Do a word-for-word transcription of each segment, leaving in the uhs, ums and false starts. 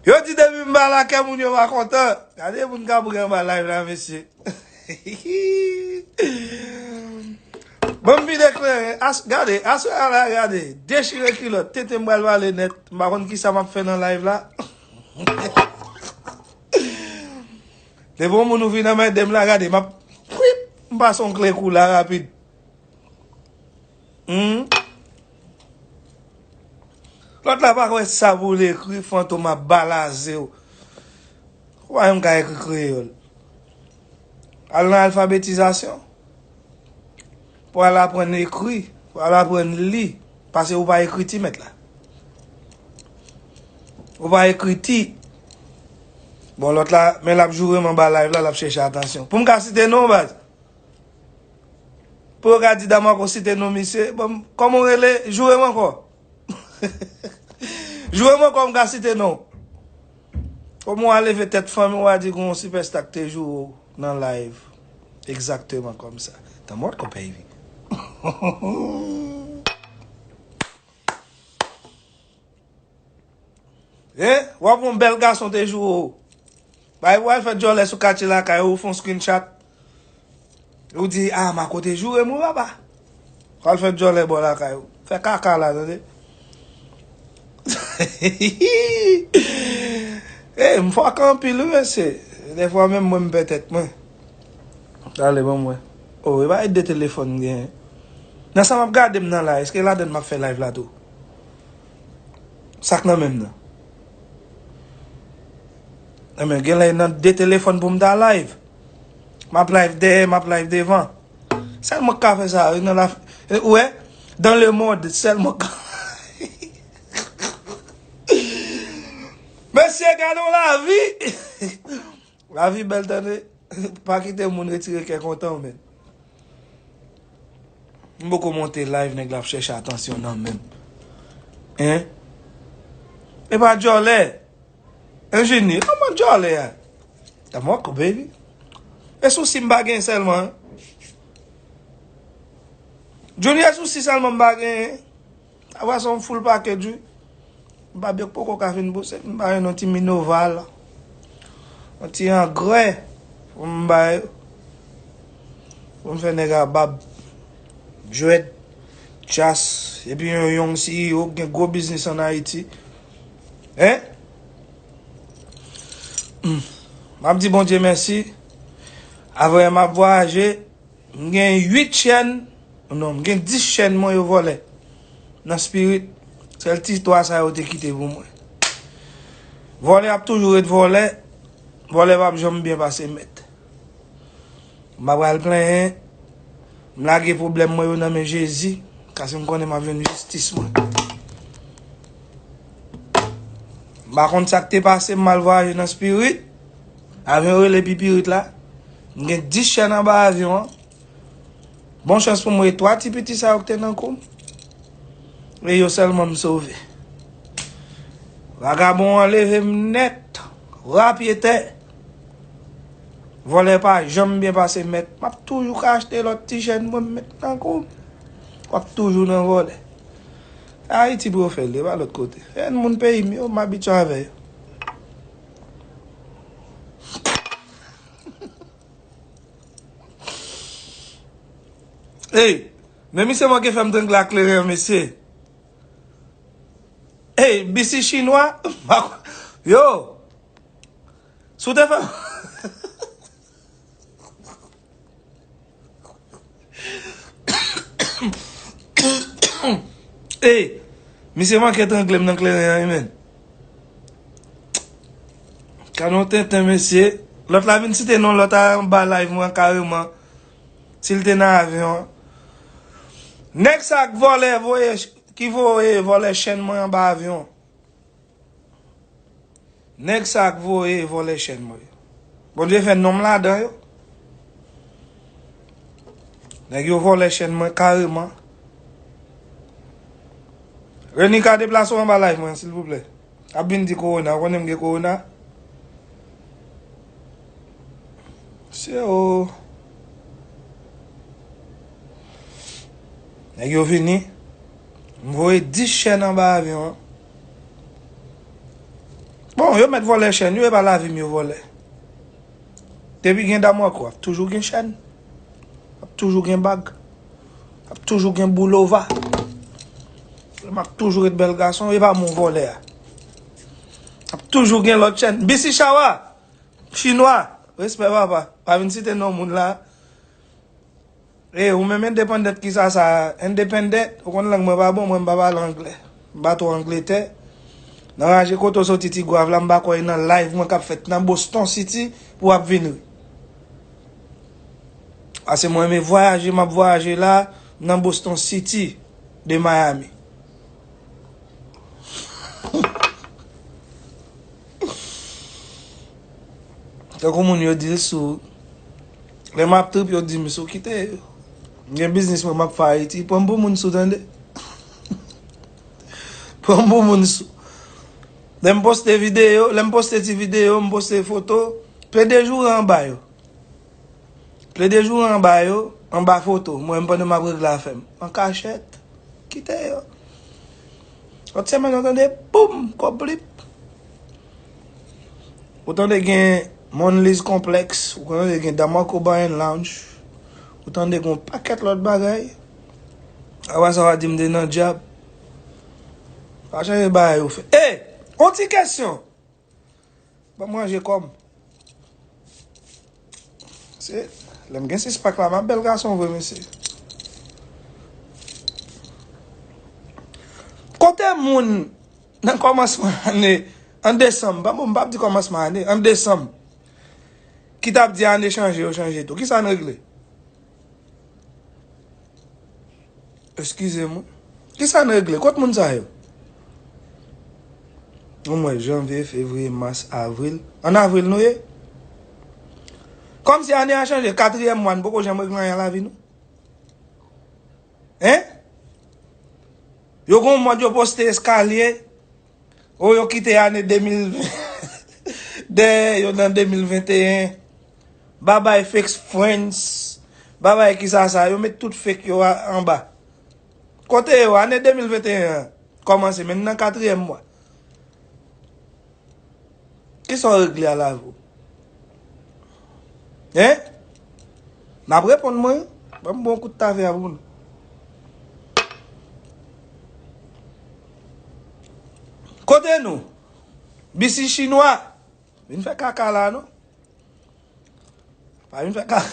Yo di depi m pa la, kè moun yo pa kontan. Gade moun k ap ri anba live la, mesye. Ban m vide kleren. As, gade, aswè a la, gade. Dechire kilòt. Tenten m pral pale nèt. M pa konn kisa m ap fè nan live la. Depi yon moun ou vin anmède m la, gade, m ap, kwip, m pase yon kle kou la rapid. Hmm? Lòt la pa kwè sa pou l ekri, Fantom ap balaze w. Ou pa menm ka ekri kreyòl. Al nan alfabetizasyon. Pou al aprann ekri, pou al aprann li. Paske ou pa ekri ti mèt la. Ou pa ekri ti. Bon, lòt la, men l ap joure m anba live la, l ap chèche atansyon. Pou m ka site non, baz. Pou yo ka di Damarco site non misye. Bon, kòman w rele? Joure m ankò. Joure m ankò, m ka site non. Kòman w a leve tèt fanmi w, w a di gon sipèsta k te joure w nan live. Egzakteman kòmsa. Damarco, baby. Eh, w ap yon bèl gason te joure w. Bay, w al fè djòlè sou katye lakay ou, fè yon screenshot. Ou di, "Ah, Marco te joure m wi, papa." W al fè djòlè bò lakay ou. Fè kaka la, tande. Eh, m fòk anpil, wi, mesye. Dèfwa, menm mwen, m pè tèt mwen. Tale, ban m wè. Oh, e pa de telefòn m genyen. Nan sa m ap gade m nan la, èske ladann m ap fè live la tou? Sa k nan men m nan? Enben, gen lè nan de telefòn pou m ta live. M ap live dèyè, m ap live devan. Sèl mwen k ka fè sa, wi, nan la, ou wè, dans le monde, sèl mwen k ka. Mesye, gade yon lavi. Lavi bèl, tande. Pa kite moun retire kè kontan w, men. M poko monte live, nèg la ap chèche atansyon nan men m. Hein? E pa djòlè. Enjini, kòman djòlè a? Damarco, baby. E sousi m pa gen sèlman, hein? Junior, e sousi sèlman m pa gen, hein? Apre sa, yon full package, wi. M pa byen poko ka fin bouse, m pa jwenn yon ti Minova la. Yon ti angrè pou m bay. Pou m fè nèg a bab, jwèt, chas, epi yon yonng C E O k gen gwo biznis ann Ayiti. Hein? Hmm. M ap di Bondye mèsi. Avè m ap vwayaje. M gen uit chèn, non, m gen dis chèn mwen yo vòlè. Nan spirit, sèl ti twa sa yo te kite pou mwen. Vòlè ap toujou ret vòlè. Vòlè p ap janm byen pase mèt. M pa pral plenyen. M lage pwoblèm mwen yo nan men Jezi. Paske m konnen m ap jwenn jistis mwen. M pa konn sa k te pase m, m al vwayaje nan spirit. Avyon rele pipirit la. M gen dis chèn anba avyon an. Bon chans pou mwen, e twa ti piti sa yo k te nan kou m. E yo sèlman m sove. Vagabon an leve m nèt. Ra pye tè. Vòlè pa janm byen pase mèt. M ap toujou ka achte lòt ti chèn mwen m met nan kou m. W ap toujou nan vòlè. Ayiti pou yo fè l, e pa lòt kote. E moun peyi m yo, m abitye avè yo. Ey, men misye manke fè m trangle ak kleren an, mesye. Ey, bisi chinwa, yo, si w te fè. Ey, misye manke trangle m nan kleren an, wi, men. Gade yon tenten, mesye. Lòt la vin site non lòt la anba live mwen kareman. Si l te nan avyon an. Nèg sa k vòlè voye, ki voye vòlè chèn mwen anba avyon. Nèg sa k voye vòlè chèn mwen yo. Bondye fè nonm ladan yo. Nèg yo vòlè chèn mwen kareman. Renika, deplase w anba live mwen, silvouplè. Ap vin di kowona, ou konnen m gen kowona? Se o. Nèg yo vini. M voye dis chèn anba avyon an. Bon, yo mèt vòlè chèn yo, e pa lavi m yo vòlè. Depi gen Damarco, ap toujou gen chèn. Ap toujou gen bag. Ap toujou gen boulova. M ap toujou ret bèl gason, e pa mwen vòlè a. Ap toujou gen lòt chèn. B C Chawa, Chinwa, respè papa. Pa vin site non moun la. E ou menm independent ki sa sa? Independent, ou konn lang mwen pa bon, mwen m pa pale anglè. M pa twò Angletè. Nan raje kote w soti Tigwav la, m pa kwè e nan live mwen k ap fèt nan Boston City pou w ap vin ri. Paske mwen renmen vwayaje, m ap vwayaje la nan Boston City de Miami. Tankou moun yo di l sou. Lè m ap trip, yo di m sou kite yo. M gen biznis mwen m ap fè Ayiti. Pran m pou moun sou, tande. Pran m pou moun sou. Lè m poste videyo, lè m poste ti videyo, m poste foto, plede joure anba yo. Plede joure anba yo, anba foto. Mwen menm pandan m ap regle afè m. An kachèt. Kite yo. Lòt semèn, ou tande, boum, kòb blip. Ou tande gen Monlez Complex, ou tande gen Damarco Bar and Lounge, ou tande gen yon pakèt lòt bagay. Apa sa w a di m te nan djab. Pa chanje bagay ou fè. Ey! On ti kesyon! Ban m ranje kò m. Se, lè m gen sis pak la, m ap bèl gason vre, mesye. Kote moun nan kòmansman ane, an desanm, pa bon, m p ap di kòmansman ane, an desanm, ki t ap di ane chanje, yo chanje tou. Kisa n regle? Eskize m wi. Kisa n regle? Kot moun sa yo? Ou mwen janvye, fevriye, mas, avril. An avril nou ye? Kòmsi ane a chanje, katriyèm mwa, n poko janm regle anyen nan lavi nou? Hein? Yo gon mòd yo poste eskalye. O, yo kite ane de mil ven dèyè yo nan de mil venteyen. Babay fake friends. Babay kisa sa, yo met tout fake yo a- anba. Kote yo, ane de mil venteyen an kòmanse, men n nan katriyèm mwa. Kisa w regle a lavi w? Hein? N ap reponn mwen. Ban m bon kout tave a pou nou. Kote nou? Bisi chinwa. Vin fè kaka la, non? Pa vin fè kaka.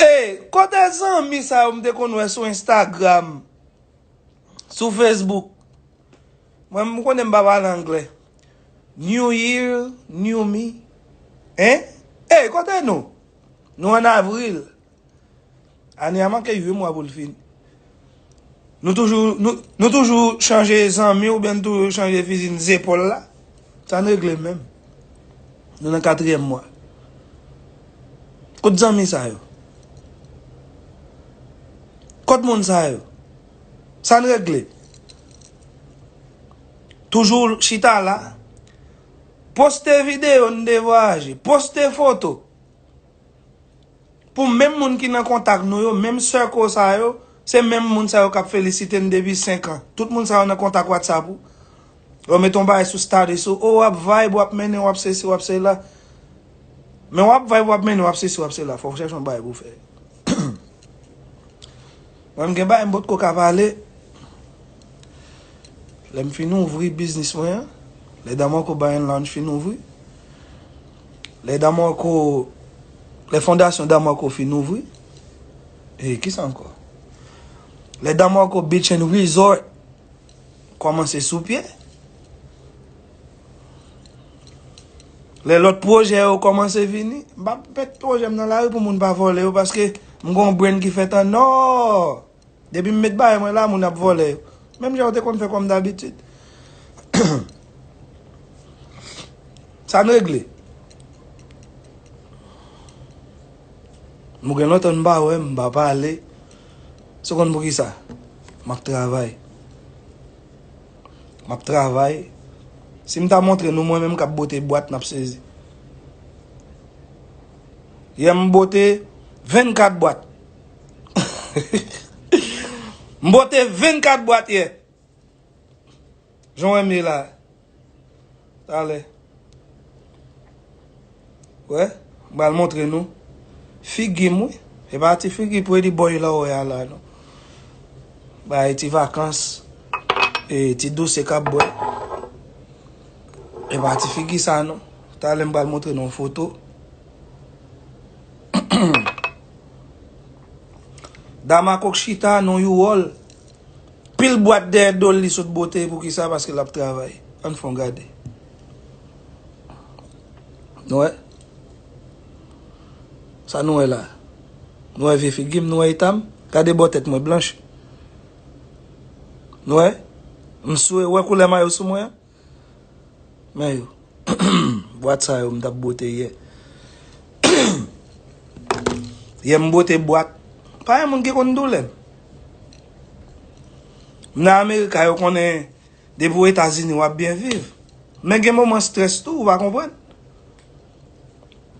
Ey, kote zanmi sa yo m te konn wè sou Instagram? Sou Facebook. Mwen, m konnen m pa pale anglè. New year, new me. Hein? Ey, kote nou? Nou an avril. Ane a manke uit mwa pou l fini. Nou toujou, nou, nou toujou chanje zanmi oubyen nou toujou chanje fizi n zepòl la? Sa n regle menm? Nou nan katriyèm mwa. Kot zanmi sa yo? Kot moun sa yo? Sa n regle? Toujou chita la. Poste videyo n te vwayaje. Poste foto. Pou menm moun ki nan kontak nou yo, menm circle sa yo, se menm moun sa yo k ap felisite n depi senk an. Tout moun sa yo nan kontak WhatsApp ou. Yo mete yon bagay sou status ou, o, w ap vibe, w ap mennen, w ap sesi, w ap sela. Men w ap vibe, w ap mennen, w ap sesi, w ap sela. Fò w chèche yon bagay pou w fè. Mwen, m gen bagay m potko ka pale. Lè m fin ouvri biznis mwen an, lè Damarco Bar and Lounge fin ouvri, lè Damarco, lè fondasyon Damarco fin ouvri, e kisa ankò? Lè Damarco Beach and Resort kòmanse sou pye. Lè lòt pwojè yo kòmanse vini, m p ap met pwojè m nan lari pou moun pa vòlè yo, paske m gon brand ki fèt an nò. Depi m met bagay mwen la, moun ap vòlè yo. Menm jan yo te konn fè kòm dabitid. Sa n regle? M gen lontan m pa wè, m pa pale. Se w konn poukisa? M ap travay. M ap travay. Si m ta montre nou mwen menm k ap bote bwat, n ap sezi. Yè m bote vennkat bwat. M bote vennkat bwat yè. Jan w wè m ye la. Talè. Wè, m pral montre nou. Figi m, wi. E pa ti figi pretty boy la w wè a la, non. Bay ti vakans. E ti douse k ap bwè. E pa ti figi sa, non. Talè m pral montre nou yon foto. Dam ak chita nan yon wòl. Pil bwat dèyè do l li sot bote. Poukisa? Paske l ap travay. Ann fè yon gade. Nou wè? Sa nou wè la? Nou wè vye figi m? Nou wè eta m? Gade bò tèt mwen blanch. Nou wè? M sou, wè koulè mayo sou mwen an? Men yo. Bwat sa yo m t ap bote yè. Yè m bote bwat. Pa gen moun ki konn doulè m. M nan Amerika, yo konnen depi w Etazini w ap byen viv. Men gen moman strès tou, ou pa konprann.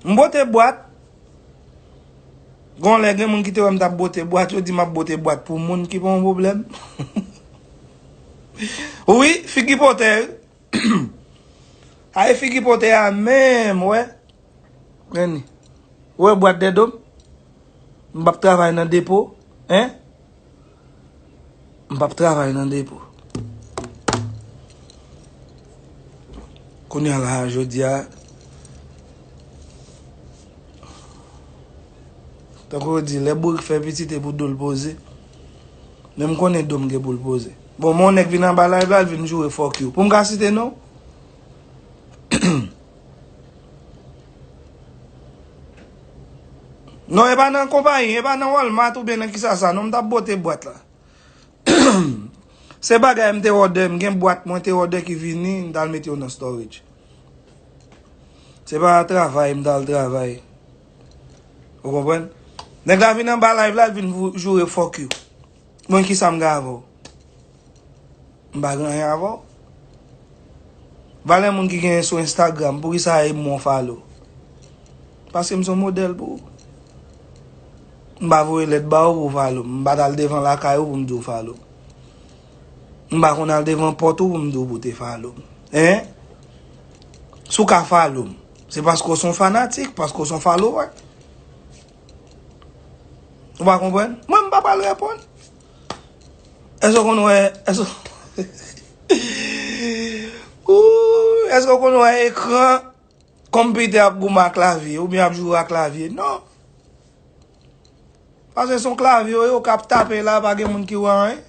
M bote bwat. Gon lè gen moun ki te wè m t ap bote bwat, yo di m ap bote bwat pou moun ki pa yon pwoblèm. Wi, figi potè, wi. Ay, figi potè a menm, wè. Men ni. Ou wè bwat dèdo m? M p ap travay nan depo, en? M p ap travay nan depo. Kounye a la, jodi a, tankou yo di, lè bourik fè pitit, e pou do l poze. Men m konnen do m gen pou l poze. Bon, men yon nèg vin anba live la, l vin joure fuck you. Pou m ka site non? Non, e pa nan konpayi, e pa nan Walmart oubyen nan kisa sa, non, m t ap bote bwat la. Se bagay m te òdè, m gen bwat mwen te òdè ki vini, m t al mete yo nan storage. Se pa travay, m t al travay. Ou konprann? Nèg la vin anba live la, l vin vou-, joure fuck you. Mwen, kisa m gen avè w? M pa gen anyen avè w. Valè moun ki genyen sou Instagram, poukisa e mwen w follow? Paske m se yon modèl pou ou. M pa voye lèt ba ou pou w follow m. M pa t al devan lakay ou pou m di w follow m. M pa konn al devan pòt ou pou m di w pou w te follow m. En? Si w ka follow m, se paske w se yon fanatik, paske w se yon follower. Ou pa konprann? Mwen, m pa pral reponn. Èske w konn wè, èske, Ooh, èske w konn wè ekran konpitè ap goumen ak klavye, oubyen ap joure ak klavye? Non. Paske se yon klavye w ye, w k ap tape la, pa gen moun ki wè anyen.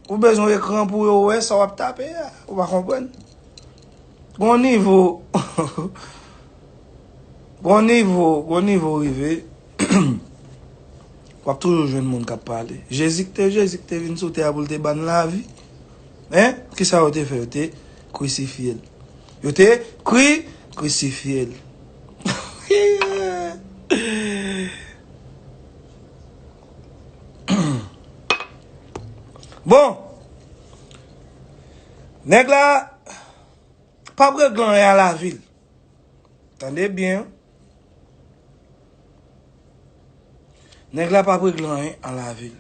Ou bezwen ekran pou yo wè sa w ap tape a. Ou pa konprann? Gon nivo, gon nivo, gon nivo rive. W ap toujou jwenn moun k ap pale. Jezi ki te, Jezi ki te vin sou tè a pou l te ban n lavi. En? Kisa yo te fè? Yo te krisifye l. Yo te kri, krisifye l. Bon. Nèg la p ap regle anyen a lavi l. Tande byen. Nèg la p ap regle anyen an lavi l.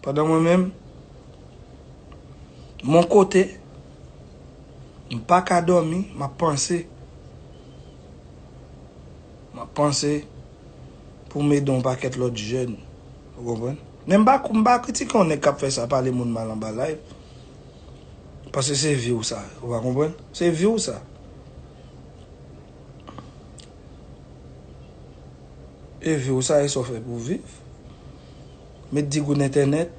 Pandan mwen menm, mon kote, m pa ka dòmi, m ap panse. M ap panse pou m ede yon pakèt lòt jèn. Ou konprann? Men m pa, m pa kritike yon nèg k ap fè sa, pale moun mal anba live. Paske se vi w sa, ou pa konprann? Se vi w sa. E vi w sa, e sa w fè pou w viv. Met di goud entènèt.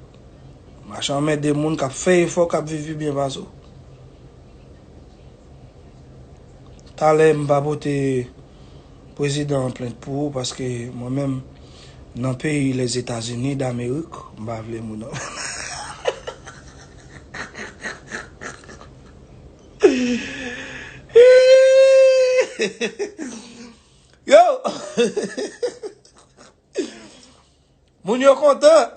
Mache anmède moun k ap fè efò, k ap viv pi byen pase w. Talè m pa pote prezidan an plent pou ou, paske mwen menm, nan peyi Lèzetazini Damerik, m pa vle moun an. Yo! Moun yo kontan.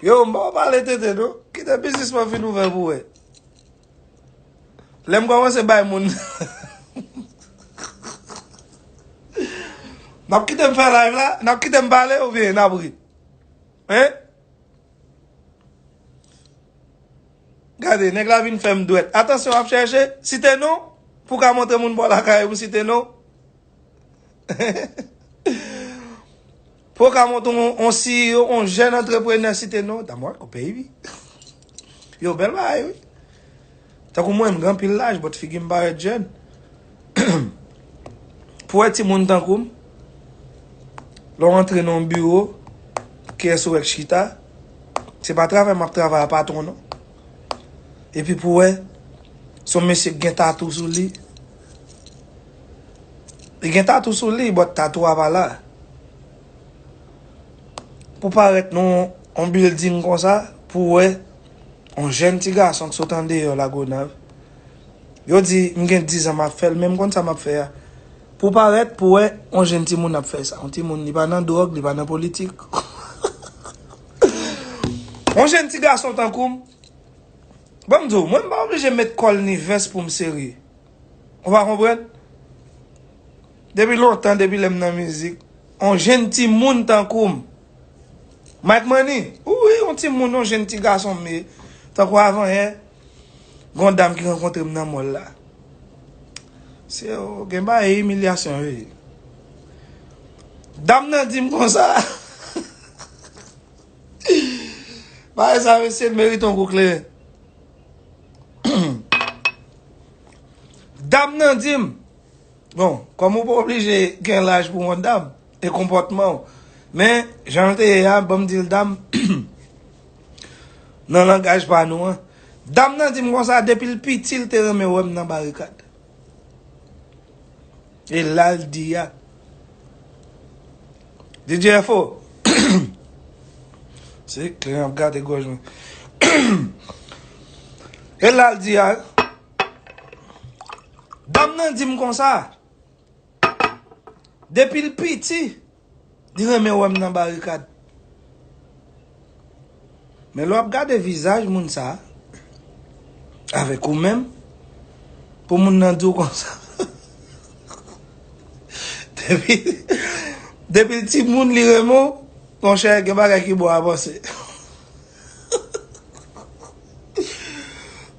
Yo, m pa pale tenten, non. Kite biznis mwen fin ouvè pou wè. Lè m kòmanse bay moun. N ap kite m fè live la? N ap kite m pale oubyen n ap ri? Hein? Gade, nèg la vin fè m dwèt. Atansyon, w ap chèche? Site non. Pou w ka montre moun bò lakay ou, site non. Pou w ka montre on, on C E O, on jèn antreprenè, site non. Damò, koupe wi. Yo, bèl bagay, wi. Tankou mwen, m gen anpil laj, but figi m parèt jèn. Pou wè timoun tankou m, lè w antre nan yon biwo, kiyès ou wè k chita, se pa travay m ap travay a patwon, non. Epi pou wè, se yon mesye k gen tatou sou li. Li gen tatou sou li, but tatou a pa la. Pou parèt nan yon building konsa, pou wè yon jèn ti gason k sot andeyò Lagonav. Yo di, m gen diz an m ap fè l, men m konn sa m ap fè a. Pou parèt, pou wè yon jèn timoun ap fè sa. Yon timoun, li pa nan dwòg, li pa nan politik. Yon jèn ti gason tankou m, ban m di w, mwen m pa oblije met kòl ni vès pou m serye. Ou pa konprann? Depi lontan, depi lè m nan mizik, on jèn timoun tankou m. Mike Money, wi, on timoun, on jèn ti gason m ye. Tankou avanyè, gon dam ki rankontre m nan mòl la. Se, o, gen bagay imilyasyon, wi. Dam nan di m konsa. Bagay sa, mesye, merite on kou kleren. Dam nan di m, bon, kòm ou pa oblije gen laj pou w yon dam, e konpòtman w. Men, jan l te ye a, ban m di l dam, nan langaj pa nou an. Dam nan di m konsa, depi l piti, l te renmen wè m nan barikad. E la l di a. D J F O. Se kleren ap gate gòj mwen. E la l di a. Dam nan di m konsa. Depi l piti, li renmen wè m nan barikad. Men lè w ap gade vizaj moun sa a, avèk ou menm, pou moun nan di w konsa. Depi, depi l timoun li renmen w, monchè, gen bagay ki bon avanse.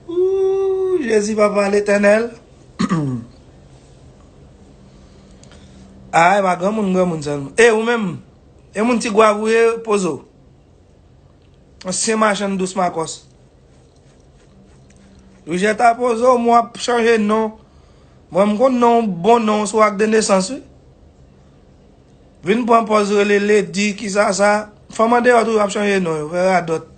Ooh, Jezi Papa Letènèl. Ah, e pa granmoun, granmoun sèlman. E ou menm, e moun Ti Gwav ou ye, Pozo? Ansyen machann dous makòs. Louis Jetta Pozo, mwen ap chanje non. Mwen, m konn non, bon non sou ak de nesans, wi. Vin pran pòz rele Lady, kisa sa. Fanm andeyò tou ap chanje non yo, fè radòt.